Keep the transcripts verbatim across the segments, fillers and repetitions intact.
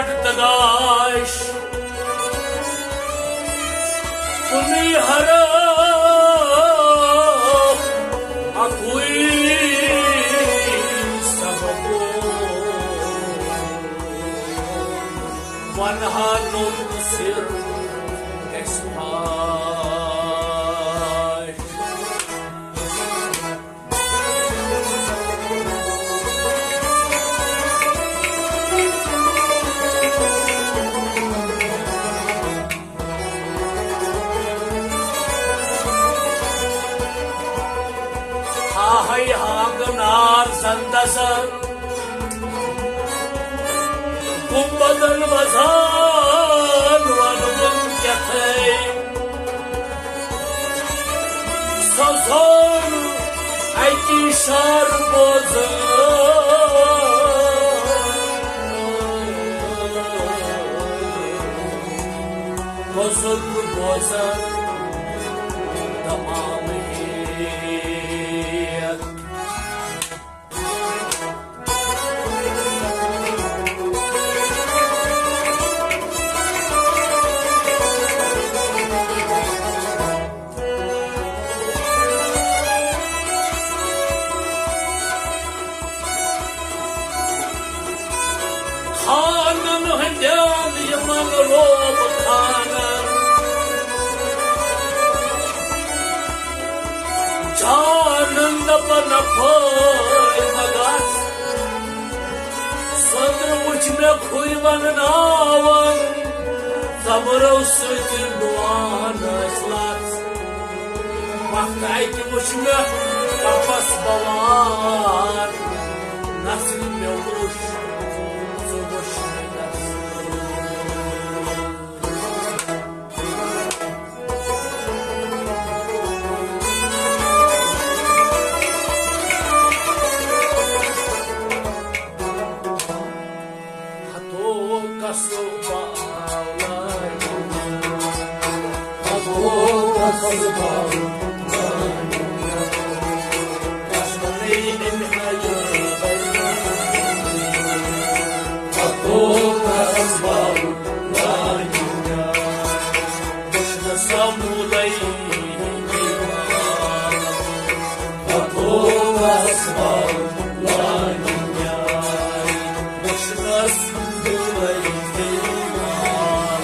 تگاش کُنُے حرف اکُے سبق وَنہٕ ہا نوٚم سِر گژھِ فاش۔ آہے ہانگہٕ نار زندس گُنبدن وزان ونہٕ وُن کیٛاہ تھے۔ سوزان اکی شار بوزان بزرگ بوزان تمام ہیت۔ خانن ہٕنٛدٮ۪ن یِمن روب خانن جانن دپن پھٲلۍ مہ گژھ۔ سٔندرٕ وُچھ مےٚ کھُرۍ ونناوان، زمرو سۭتۍ ڈُوان ٲسۍ لژھ۔ وقت اکہِ وُچھ مےٚ کپس بوان، نسل مےٚ وُچھ، ژٕ وُچھ مےٚ نسل۔ ہتو کسو باولائی، ہتو کسو باولائی، کسو باولائی، ہتو کسو باولائی۔ وٕچھنہٕ سموٗلَے بیمار، پتہٕ اوس باو لٲگِتھ نیٛاے۔ وٕچھنہٕ سموٗلَے بیمار،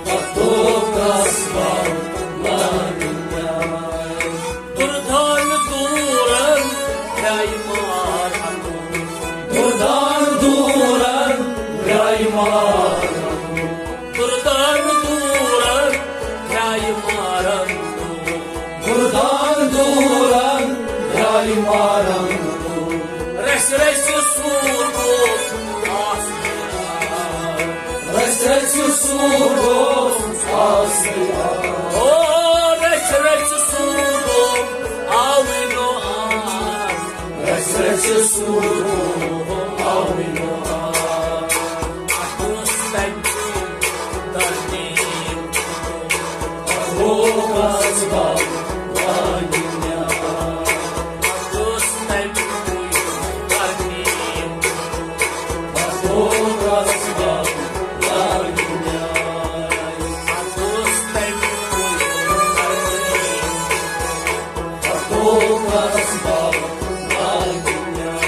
پتہٕ اوس باو لٲگِتھ نیٛاے۔ دُردان دوٗرن درٛاے مارن۔ دُردان دوٗرن درٛاے مارن۔ دُردان دوٗرن درٛاے مارن۔ دُردان دوٗرن درٛاے مارن۔ رَژھِ رَژھِ سوٗر گوٚو آسہٕ۔ رَژھِ رَژھِ سوٗر گوٚو آسہٕ۔ او رَژھِ رَژھِ سوٗر گوٚو آوٕے نہٕ آس۔ رَژھِ رَژھِ سوٗر گوٚو آوٕے نہٕ آس۔ اَتھ اوس تَمہِ سُنٛد ترمیم۔ اَتھ اوس باو لٲگِتھ نیٛاے۔ اَتھ اوس تَمہِ سُنٛد ترمیم۔ اَتھ اوس باو لٲگِتھ نیٛاے۔ اَتھ اوس تَمہِ سُنٛد ترمیم۔ اَتھ اوس باو لٲگِتھ نیٛاے۔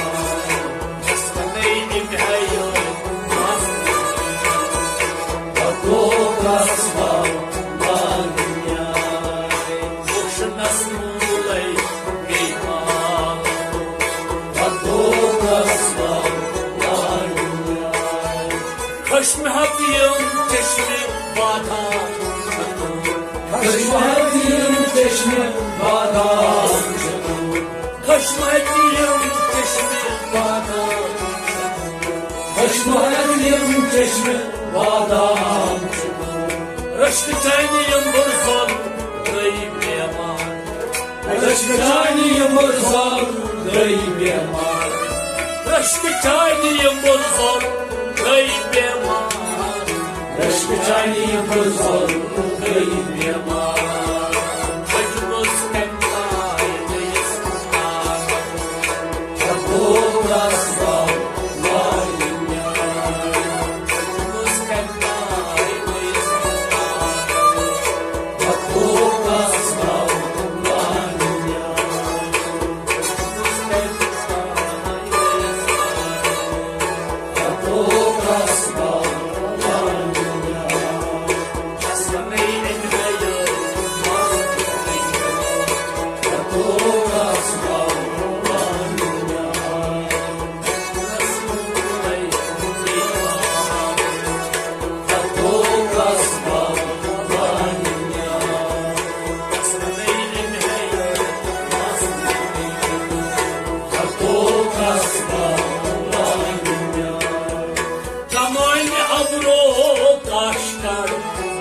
خشمہِ ہتہٕ یِم چشمہِ بادام۔ خشمہِ ہتہٕ یِم چشمہِ بادام۔ خشمہِ ہتہٕ یِم چشمہِ بادام۔ خشمہِ ہتہٕ یِم چشمہِ بادام۔ رشکہٕ چانہِ یِم بُرزن گٔے بیمار۔ رشکہٕ چانہِ یِم بُرزن گٔے بیمار۔ رشکہٕ چانہِ یِم بُرزن گٔے بیمار۔ رشکہٕ چانہِ یِم بُرزن گٔے بیمار۔ بجمس کمتار گٔیس آمد۔ ربو رسوا وارِ نیار۔ کمانہِ ابرو کاش کر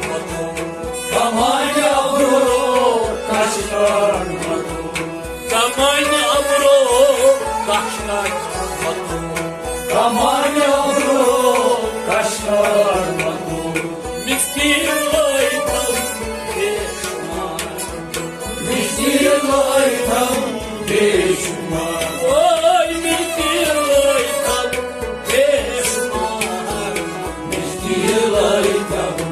مدو۔ کمانہِ ابرو کاش کر مدو۔ کمانہِ ابرو کاش کر مدو۔ کمانہِ ابرو کاش کر مدو۔ مِٹھتی لٲے تھل بے شمار۔ مِٹھتی لٲے تھل بے شمار۔ اوے مِٹھتی لٲے تھل بے شمار۔ مِٹھتی لٲے تھل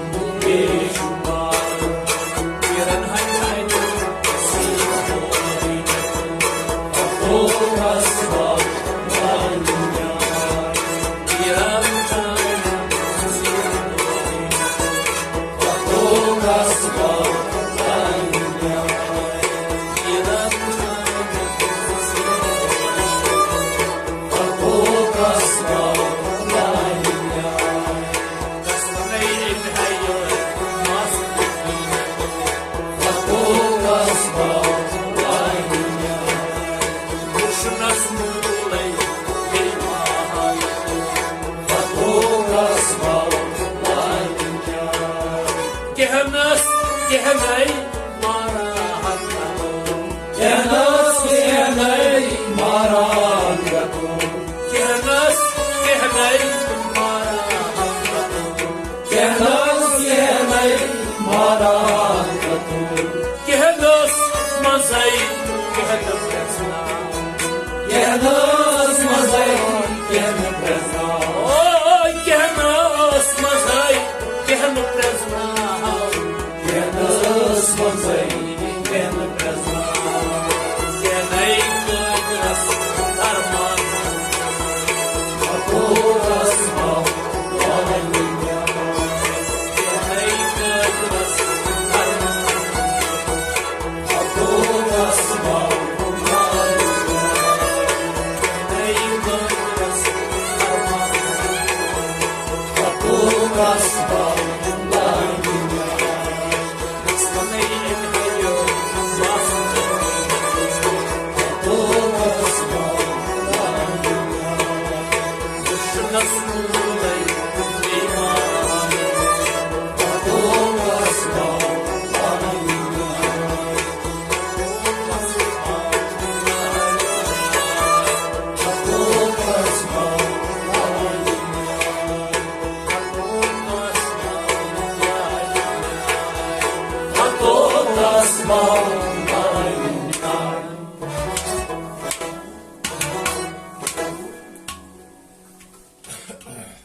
بے شمار۔ پیرن ہنٛدۍ ہنٛدۍ سۭتۍ فوکس بال۔ کہنس کہنے ماران گتو۔ کہنس کہنے ماران گتو۔ کہنس کہنے ماران گتو۔ کہنس کہنے ماران گتو۔ کہنس منزے کہن پرزناو۔ کہنس منزے کہن پرزناو۔ او کہنس منزے کہن پرزناو۔ کہنس منزے کہن پرزناو۔ کہنے قادرس درمان۔